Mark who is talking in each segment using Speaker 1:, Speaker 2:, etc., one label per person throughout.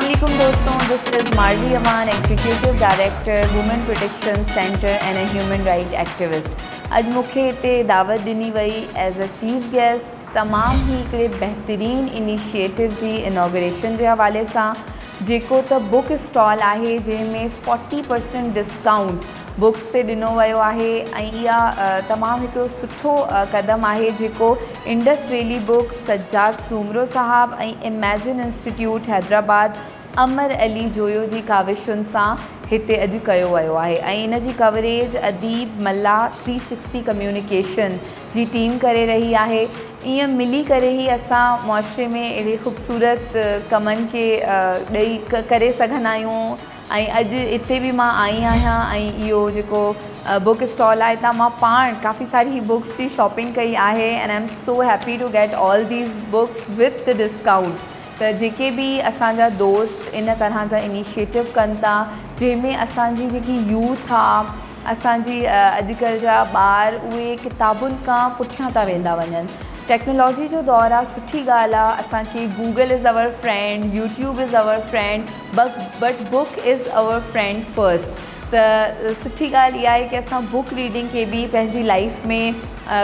Speaker 1: عليڪم دوستو this is Marvi Awan executive director women protection centre and a human right activist اڄ مون کي هتي دعوت ڏني وئي ايز ا چيف گيسٽ تمام هي هڪڙي بهترين انيشيٽو جي انوگريشن جي حوالي سان جيڪو ته بڪ اسٽال آهي جنهن ۾ 40% ڊسڪائونٽ بڪس تي ڏنو ويو آهي ۽ اها تمام هڪڙو سٺو قدم آهي جيڪو انڊس ويلي بڪس سجاد سومرو صاحب ۽ اميجن انسٽيٽيوٽ حيدرآباد امر علي جويو جي ڪاوشن سان هتي اڄ ڪيو ويو آهي ۽ ان جي ڪوريج اديب ملاح ٿري سڪسٽي ڪميونيڪيشن جي ٽيم ڪري رهي آهي ائين ملي ڪري ئي اسان معاشري ۾ اهڙي خوبصورت ڪمن کي ڏئي ڪري سگهندا آهيون ۽ اڄ اتي به مان آئي آهيان ۽ اهو جيڪو بڪ اسٽال آهي اتان مان پاڻ ڪافي ساري بڪس جي شاپنگ ڪئي آهي and I am so happy to get all these books with discount ته جيڪي به اسان جا دوست ان طرح جا انيشيٽو ڪن ٿا جنهن ۾ اسان جي جيڪي يوٿ آ اسان جي اڄڪلهه جا ٻار اهي ڪتابن کان پٺيان ٿا ويندا وڃن ٽيڪنالاجي جو دور آ سٺي ڳالهه آ اسان کي Google is our friend YouTube is our friend but book is our friend first ته سٺي ڳالهه اها آهي ڪي اسان بڪ ريڊنگ کي به پنهنجي لائف ۾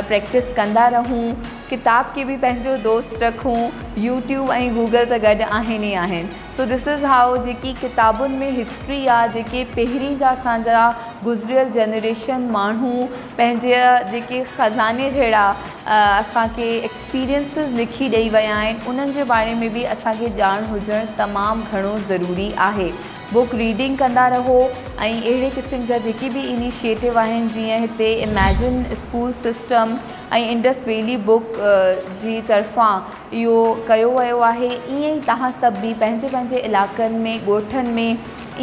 Speaker 1: پريڪٽس ڪندا رهون ڪتاب کي به پنهنجو دوست رکون يوٽيوب ۽ گوگل ته گڏ آهن ئي آهن سو this is how جيڪي ڪتابن ۾ هسٽري آ جيڪي پهرين جا اسان جا گذريل جنريشن ماڻهو پنهنجي جيڪي خزاني جهڙا اسان کي ايڪسپيرينسز لکي ڏئي ويا آهن انهن جي باري ۾ به اسان کي ڄاڻ هجڻ تمام گهڻو ضروري آهي بڪ ريڊنگ ڪندا رهو ۽ اهڙي قسم جا جيڪي به انيشيٽو آهن جيئن هتي imagine school system ۽ Indus valley book جي طرفان اهو ڪيو ويو آهي ائين ئي توهان سڀ به پنهنجي پنهنجي علائقن ۾ ڳوٺن ۾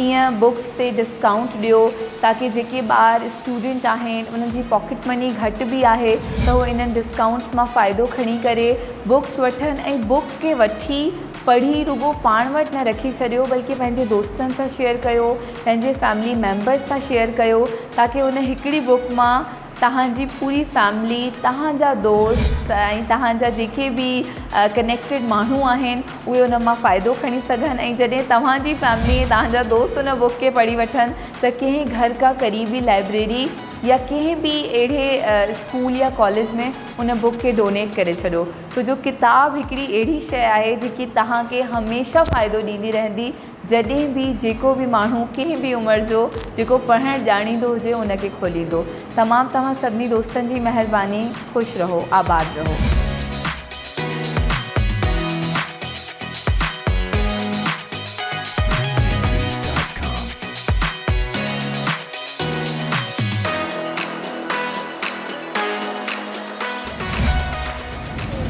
Speaker 1: ائين بڪس تي ڊسڪائونٽ ڏيو تاڪي جيڪي ٻار اسٽوڊنٽ آهن انهن جي پاڪيٽ مني گهٽ به آهي ته هو انهن ڊسڪائونٽس مان فائدو کڻي ڪري بڪس وٺن ۽ بڪ کي وٺي پڙهي رڳو پاڻ وٽ نه رکي ڇڏيو بلڪه پنهنجي دوستن سان شيئر ڪيو پنهنجي فيملي ميمبرس سان شيئر ڪيو تاڪي ان هڪڙي بڪ مان توهان جي پوري فيملي، توهان جا دوست ۽ توهان جا جيڪي به ڪنيڪٽيڊ ماڻهو آهن اهي ان مان فائدو کڻي سگهن ۽ جڏهن توهان جي فيملي ۽ توهان جا دوست ان بڪ کي پڙهي وٺن ته ڪنهن گهر ڪا قريبي لائبريري يا ڪنهن به اهڙي اسڪول يا ڪاليج ۾ ان بڪ کي ڊونيٽ ڪري ڇڏو ڇو جو ڪتاب هڪڙي اهڙي شيء آهي جيڪي توهان کي هميشه فائدو ڏيندي رهندي جڏهن به جيڪو به ماڻهو ڪنهن به عمر جو جيڪو پڙهڻ ڄاڻيندو هجي ان کي کوليندو. تمام توهان سڀني دوستن جي مهرباني خوش رهو آباد رهو.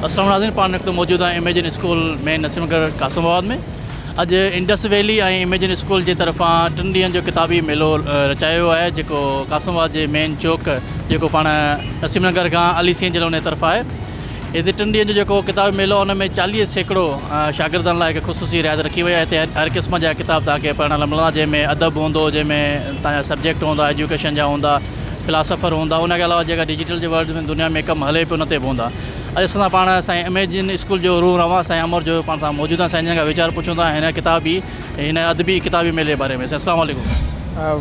Speaker 2: السلام ناظرين پاڻ هن وقت موجود آهيون imagine school main Naseem Nagar Qasimabad ۾ اڄ انڊس ويلي ۽ اميجن اسڪول جي طرفان ٽن ڏينهن جو ڪتابي ميلو رچايو ويو آهي جيڪو قاسم آباد جي مين چوڪ جيڪو پاڻ نسيم نگر کان علي سين جي ان طرف آهي هتي ٽن ڏينهن جو جيڪو ڪتابي ميلو ان ۾ 40% شاگردن لاء هڪ خصوصي رعايت رکي وئي آهي هتي هر قسم جا ڪتاب توهان کي پڙهڻ لاء ملندا جنهن ۾ ادب هوندو جنهن ۾ توهان جا سبجيڪٽ هوندا ايجوڪيشن جا هوندا فلاسافر هوندا ان کان علاوه جيڪا ڊجيٽل جي ورلڊ ۾ دنيا ۾ ڪم هلي پيو ان تي به هوندا اڄ اسان سان پاڻ سائين اميجن اسڪول جو روح روان سائين امر جو پاڻ سان موجود آهن سائين جن کان ويچار پڇون ٿا هن ڪتابي هن ادبي ڪتابي ميلي جي باري ۾ سائين السلام عليڪم.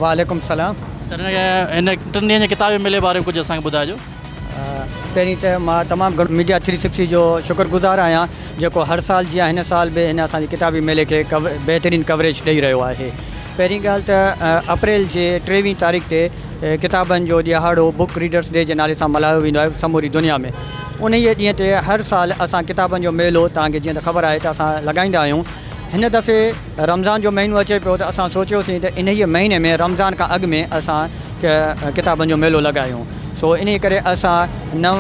Speaker 3: وعليڪم السلام.
Speaker 2: سر هن ٽن ڏينهن جي ڪتابي ميلي باري ۾ ڪجهه اسان کي ٻڌائجو.
Speaker 3: پهرين ته مان تمام گهڻو ميڊيا ٿري سڪسٽي جو شڪر گذار آهيان جيڪو هر سال جيان هن سال به هن اسان جي ڪتابي ميلي کي بهترين ڪوريج ڏئي رهيو آهي. پهرين ڳالهه ته اپريل جي ٽيويهين تاريخ تي ڪتابن جو ڏهاڙو بڪ ريڊرس ڊي جي نالي سان ملهايو ويندو آهي سموري دنيا ۾ انهيء ڏينهن تي هر سال اسان ڪتابن جو ميلو توهان کي جيئن ته خبر آهي ته اسان لڳائيندا آهيون هن دفعي رمضان جو مهينو اچي پيو ته اسان سوچيوسين ته انهيء مهيني ۾ رمضان کان اڳ ۾ اسان ڪتابن جو ميلو لڳايون سو انهيء ڪري اسان نو،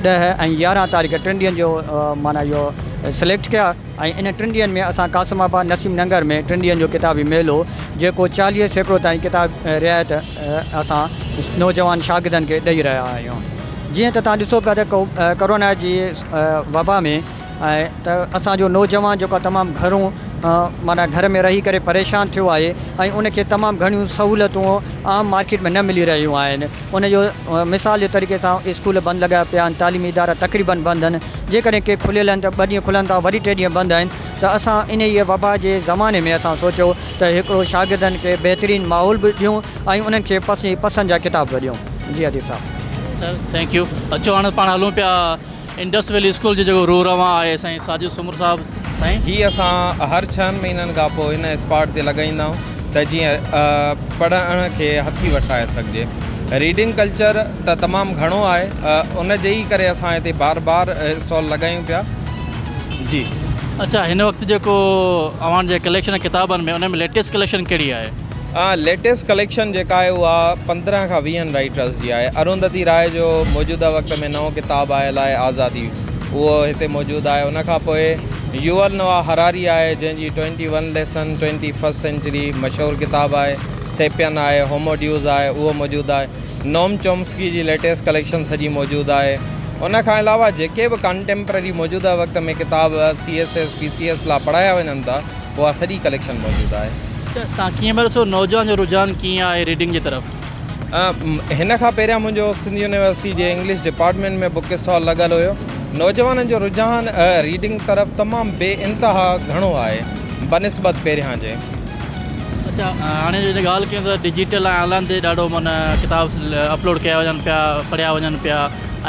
Speaker 3: ڏهه ۽ 11 تاريخ ٽن ڏينهن جو معنيٰ اهو سليڪٽ ڪيا. ۽ انهن ٽن ڏينهن ۾ اسان قاسم آباد نسيم ننگر ۾ ٽن ڏينهن جو ڪتابي ميلو جيڪو 40% تائين ڪتاب رعايت اسان نوجوان شاگردن کي ڏئي رهيا آهيون جيئن ته توهان ڏسو پيا ته ڪورونا جي وبا ۾ ۽ ته اسان جو نوجوان جيڪو تمام گهڻو معنيٰ گهر ۾ رهي ڪري پريشان ٿيو آهي ۽ ان کي تمام گهڻيون سهولتون عام مارڪيٽ ۾ نه ملي رهيون آهن ان جو مثال جي طريقي سان اسڪول بند لڳايا پيا آهن تعليمي ادارا تقريبن بند آهن جيڪڏهن ڪي کليل آهن ته ٻه ڏينهن کلن ٿا وري ٽي ڏينهن بند آهن ته اسان انهيء وبا جي زماني ۾ اسان سوچيو ته هڪڙو شاگردن کي بهترين ماحول به ڏيون ۽ انهن کي پسند جا ڪتاب به ڏيون. جي اديب صاحب.
Speaker 2: سر thank you اچو هاڻي پاڻ هلون پيا انڊس ويلي اسڪول جو جيڪو روح روان آهي سائين ساجد سومرو صاحب سائين.
Speaker 4: هي اسان هر ڇهن مهينن کان پوء هن اسپاٽ تي لڳائيندا آهيون ته جيئن پڙهڻ کي هٿي وٺرائي سگهجي. ريڊنگ ڪلچر ته تمام گهڻو آهي ان جي ئي ڪري اسان هتي بار بار اسٽال لڳايون پيا. جي.
Speaker 2: اڇا هن وقت جيڪو اوهان جي ڪليڪشن ڪتابن ۾ ان ۾ ليٽيسٽ ڪليڪشن ڪهڙي آهي؟
Speaker 4: ليٽيسٽ ڪليڪشن جيڪا آهي اها 15 کان ويهن رائيٽرس جي آهي. ارونڌتي راء جو موجوده وقت ۾ نئون ڪتاب آيل آهي آزادي اهو هتي موجود آهي. ان کان پوء يوول نوآ هراري آهي جنهن جي twenty one lesson twenty first century مشهور ڪتاب آهي. سيپين آهي، هومو ڊيوز آهي اهو موجود آهي. نوم چومسڪي جي ليٽيسٽ ڪليڪشن سڄي موجود آهي. ان کان علاوه جيڪي به ڪانٽيمپرري موجوده وقت ۾ ڪتاب C S S, P C S لا پڙهايا وڃن ٿا اها سڄي ڪليڪشن موجود آهي.
Speaker 2: اچا توهان ڪيئن پيا ڏسو نوجوان جو رجحان ڪيئن آهي ريڊنگ جي طرف؟
Speaker 4: هن کان پهريان منهنجو سنڌ يونيورسٽي جي انگلش ڊپارٽمينٽ ۾ بڪ اسٽال لڳل هيو. نوجوانن جو رجحان ريڊنگ طرف تمام بي انتها گهڻو آهي بنسبت پهريان جي.
Speaker 2: اچا هاڻي جڏهن ڳالهه ڪيون ته ڊجيٽل ۽ آن لائن تي ڏاڍو معنيٰ ڪتاب اپلوڊ ڪيا وڃن پيا پڙهيا وڃن پيا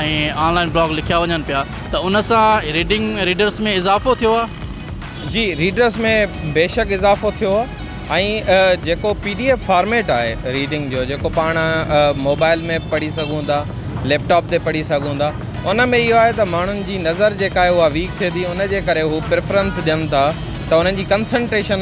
Speaker 2: ۽ آن لائن بلاگ لکيا وڃن پيا ته ان سان ريڊنگ ريڊرس ۾ اضافو ٿيو آهي؟
Speaker 4: جي ريڊرس ۾ بيشڪ اضافو ٿيو آهي ۽ جيڪو پي ڊي ايف فارميٽ آهي ريڊنگ جو جيڪو پاڻ موبائل ۾ پڙهي سگهون ٿا ليپ ٽاپ تي پڙهي سگهون ٿا ان ۾ اهو آهي ته ماڻهن جي نظر جيڪا آهي اها ويڪ ٿئي ٿي ان جي ڪري هو پريفرنس ڏين ٿا ته انهن جي ڪنسنٽريشن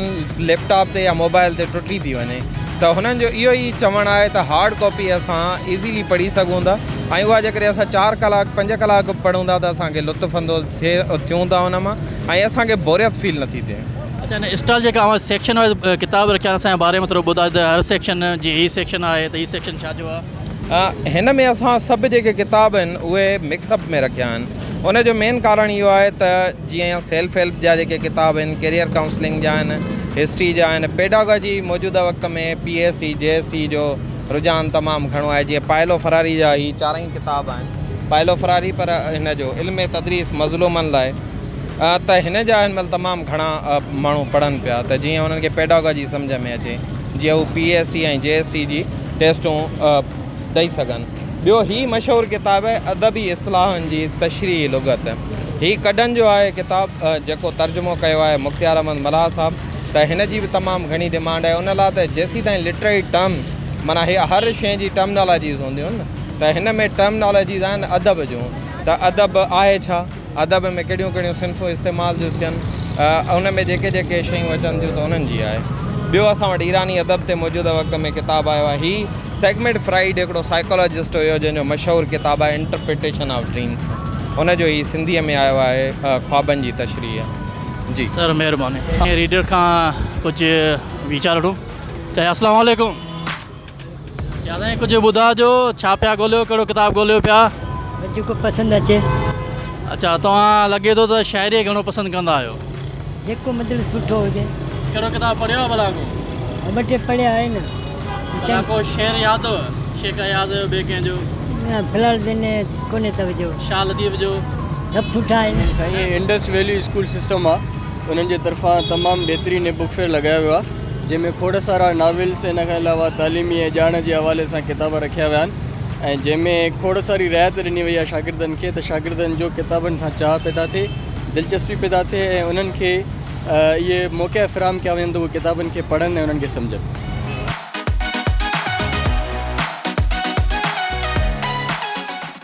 Speaker 4: ليپ ٽاپ تي يا موبائل تي ٽٽي ٿي وڃي ته هنن جو اهو ئي چوڻ آهي ته هارڊ ڪاپي اسان ايزيلي پڙهي سگهون ٿا ۽ اها جيڪڏهن اسان چار ڪلاڪ پنج ڪلاڪ به پڙهون ٿا ته اسان کي لطف اندوز ٿئي ٿيون ٿا ان مان ۽ اسان کي بوريت فيل نٿي ٿئي.
Speaker 2: اڇا هن اسٽال جيڪا اوهان سيڪشن وائيز ڪتاب رکيا آهن اسان جي باري ۾ ٿورو ٻڌايو ته هر سيڪشن جي هي سيڪشن آهي ته هي سيڪشن ڇا جو
Speaker 4: آهي؟ هن ۾ اسان سڀ جيڪي ڪتاب آهن اهي مڪس اپ ۾ رکيا آهن ان جو مين ڪارڻ اهو آهي ته جيئن سيلف هيلپ جا جيڪي ڪتاب آهن ڪيريئر ڪائونسلنگ جا آهن هسٽري جا آهن پيڊاگاجي موجوده وقت ۾ P S T J S T جو رجحان تمام گهڻو آهي جيئن پائلو فراري جا هي چارئي ڪتاب آهن پائلو فراري پر هن جو علم تدريس مظلومن لاء ته هن جا هن مهل تمام گهڻا ماڻهو پڙهن پيا ته جيئن انهن کي پيڊاگاجي سمجهه ۾ اچي جيئن هو P S T ۽ J S T جي ٽيسٽون ڏئي سگهن. ٻيو هي مشهور ڪتاب آهي ادبي اصطلاحن جي تشريحي لغت. هي ڪڊن جو آهي ڪتاب جيڪو ترجمو ڪيو آهي مختيار احمد ملاح صاحب ته هن جي به تمام گهڻي ڊمانڊ آهي ان لاء ته جيسيتائين لٽرري ٽرم معنيٰ هي هر شيء جي ٽرمنالاجيز هونديون آهن نه ته هن ۾ ٽرمنالاجيز آهن ادب جون ته ادب آهي ڇا؟ ادب ۾ ڪهڙيون ڪهڙيون صنفون استعمال ٿيون ٿين، ان ۾ جيڪي جيڪي شيون اچن ٿيون ته انهن جي آهي. ٻيو اسان وٽ ايراني ادب تي موجوده وقت ۾ ڪتاب آيو آهي. هي سيگمنڊ فرائيڊ هڪڙو سائيڪالاجسٽ هيو جنهن جو مشهور ڪتاب آهي انٽرپريٽيشن آف ڊريمس ان جو هي سنڌيء ۾ آيو آهي خوابن جي تشريح. جي.
Speaker 2: سر مهرباني. ريڊر کان ڪجهه ويچار وٺون. چاچا اسلام عليڪم. يا سائين ڪجهه ٻڌاء جو ڇا پيا ڳوليو ڪهڙو ڪتاب ڳوليو پيا.
Speaker 5: جيڪو پسند اچي.
Speaker 2: اڇا توهان لڳي ٿو ته شاعري گهڻو پسند ڪندا آهيو.
Speaker 5: جيڪو مطلب سٺو هجي.
Speaker 2: ڪهڙو ڪتاب پڙهيو آهي ڀلا ڪو.
Speaker 5: ٻه ٽي پڙهيا آهن.
Speaker 2: ڀلا ڪو شعر ياد اٿو شيخ اياز جو ٻئي ڪنهن جو.
Speaker 5: نه في الحال ته ڪونهي توجه.
Speaker 2: شاهه لطيف جو.
Speaker 5: سڀ سٺا آهن.
Speaker 6: سائين هي انڊس ويلي اسڪول سسٽم آ انهن جي طرفان تمام بهترين هي بڪ فيئر لڳايو ويو آ. جنهن ۾ کوڙ سارا ناولس ۽ ان کان علاوه تعليمي ۽ ڄاڻ جي حوالي سان ڪتاب رکيا ويا آهن ۽ جنهن ۾ کوڙ ساري رعايت ڏني وئي آهي شاگردن کي ته شاگردن جو ڪتابن سان چاهه پيدا ٿئي دلچسپي پيدا ٿئي ۽ انهن کي اهي موقعا فراهم ڪيا وڃن ته اهي ڪتابن کي پڙهن ۽ انهن کي سمجهن.